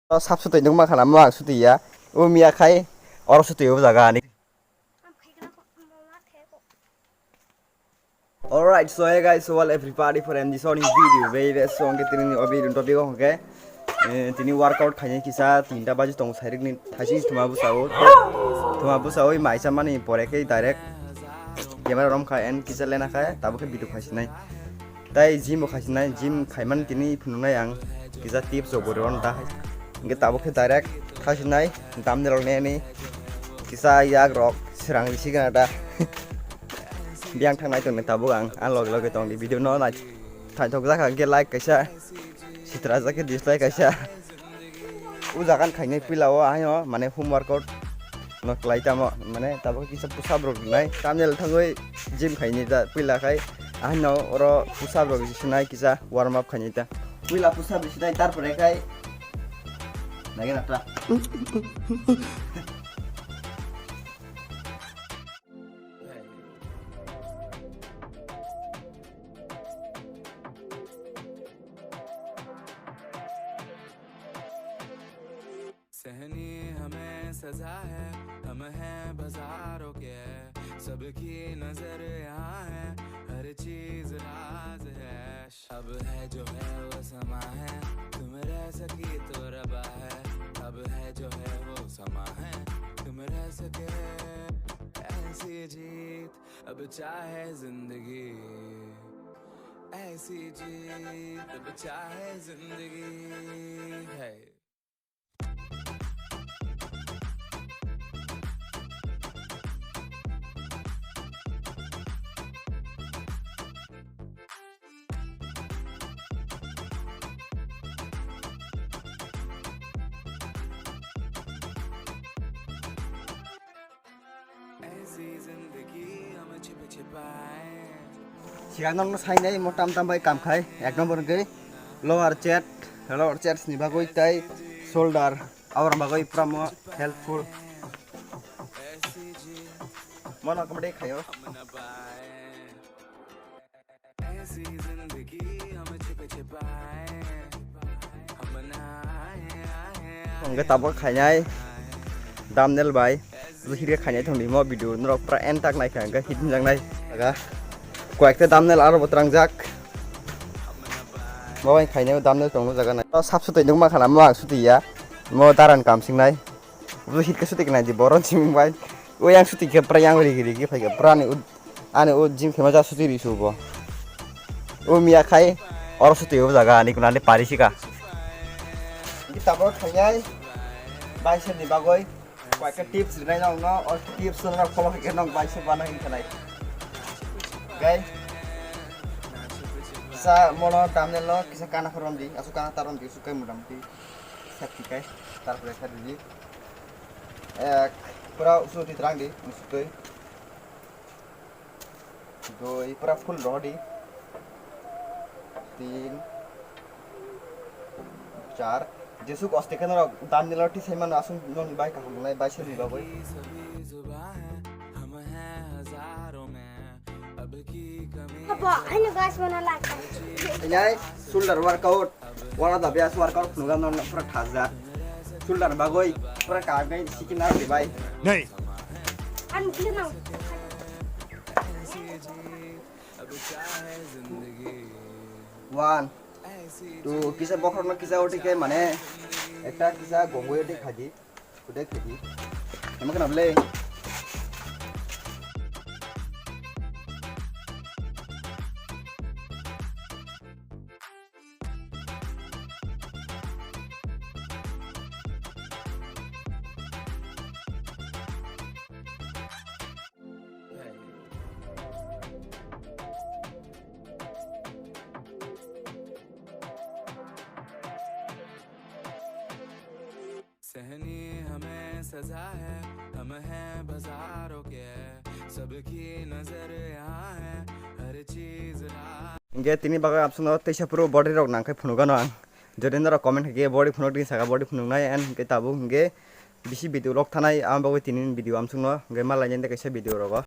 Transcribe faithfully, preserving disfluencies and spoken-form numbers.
Sap sutwi nung ma khana mo ang sutwi ya. O miya khai oro sutwi o jaga ani. Alright, so hey guys, so well everybody for M D Sony video, baby. So ang tini ni obi dun topic okay. Eh, tini workout khaini kisa tinta baji tong sairik ni thaisi thuma busao. Thuma busao mai sa mani pore khe direct camera rom kha and kisa lena kha tabo khe video khaisi nai. Tai gym bo khaisi nai, gym khaimani tini phunuknai ang kisa tips rok bo ron da hai. Hingke tabuk khe direct thasinai damni rok neni kisa yak rok srang risi gana da. Biyang thangnai tongni tabuk ang, ang loge loge tongdi video no nai thaithok jak khe like kaisa, sitra jak khe dislike kaisa. O jaga ni khainai puila o ahaino mane home workout no kwlai tamo, mane tabuk kisa push up rok rwnai, thumbnail thangwi gym khaini da puila khai ahaino oro push up rok sinai kisa warm up khaini da. Puila push up sinai tarpore khai nagi na ta. Sahni हमें सजा है, हम हैं बाजारों के, सबकी नजर यहाँ है, हर चीज राज है। अब है जो है वो समा है, तुम रह सकी तो रबा है। अब है जो है वो समा है, तुम रह सके, ऐसी जीत। अब चाहे जिंदगी, ऐसी जीत, अब चाहे जिंदगी है। ऐसी जिंदगी हम छिप छिपाए। Sigang nokno sainai mo tam tam bai kam khai ek number hwnkhe lower chest, lower chest ni bagwi tei shoulder, aboni bagwi pura mo helpful. Mono kamde khayo. ऐसी जिंदगी हम छिप छिपाए, हम ना आए, आए, आए। Hwnkhe tabuk khainai thumbnail bai. Bo hit khe khainai thangdi mo video norok pura end tak naikha hwnkhe hit wngjaknai. Aga koyekta thumbnail aro bo trangjak. Bo bai khainai thumbnail tongo jaga nai. O sap sutwi nung ma khana mo ang sutwi ya. Mo daran kam singnai. Bo hit khe sutwi khnai di boron simung bai. O yang sutwi khe pura yang rigi rigi phai khe pura ani ud-, ani o gym khe ma ja sutwi ri su bo. O miya khai oro sutwi o jaga ani kunani pari sika. Di tabuk khainai bai se ni bagoi. Koyekta tips rinai nokno, o tips no follow khe nok bai se bana hin khanai. Guys, sa mono thumbnail no kisa kana khoromdi, asu kana taromdi, su kai mutamti. Safety kai, tarpore kha didi. Ek, pura usu ti trang di, usu tui. Dui, pura full rohdi. Tin, char. Jesuk oste khe norok thumbnail o tisai mano aswk noni bai kaham wngnai bai se ni bagwi. Apa, ano guys, mana lak. Ini shoulder workout. Wala da bias workout phunukha no pura thajak. Shoulder bagwi pura kagai sikina di bai. Nei. An kino. One, two, kisa bokhorokno kisa uthi khe mane ekta kisa gongwi uthi khaidi. Uthi khaidi. Nama kana ble. Sahni हमें सजा है, हम हैं बाजारों के, सबकी नजर यहाँ है, हर चीज राज। Hingke tini bagwi amsukno teisa phuru body rok nangkhe phunukgano ang. Jodi norok comment khe body phunuk di saka body phunuknai and hingke tabuk hingke bisi video log thanai ang bagwi tini video amsukno hingke malai nini kaisa video rogo.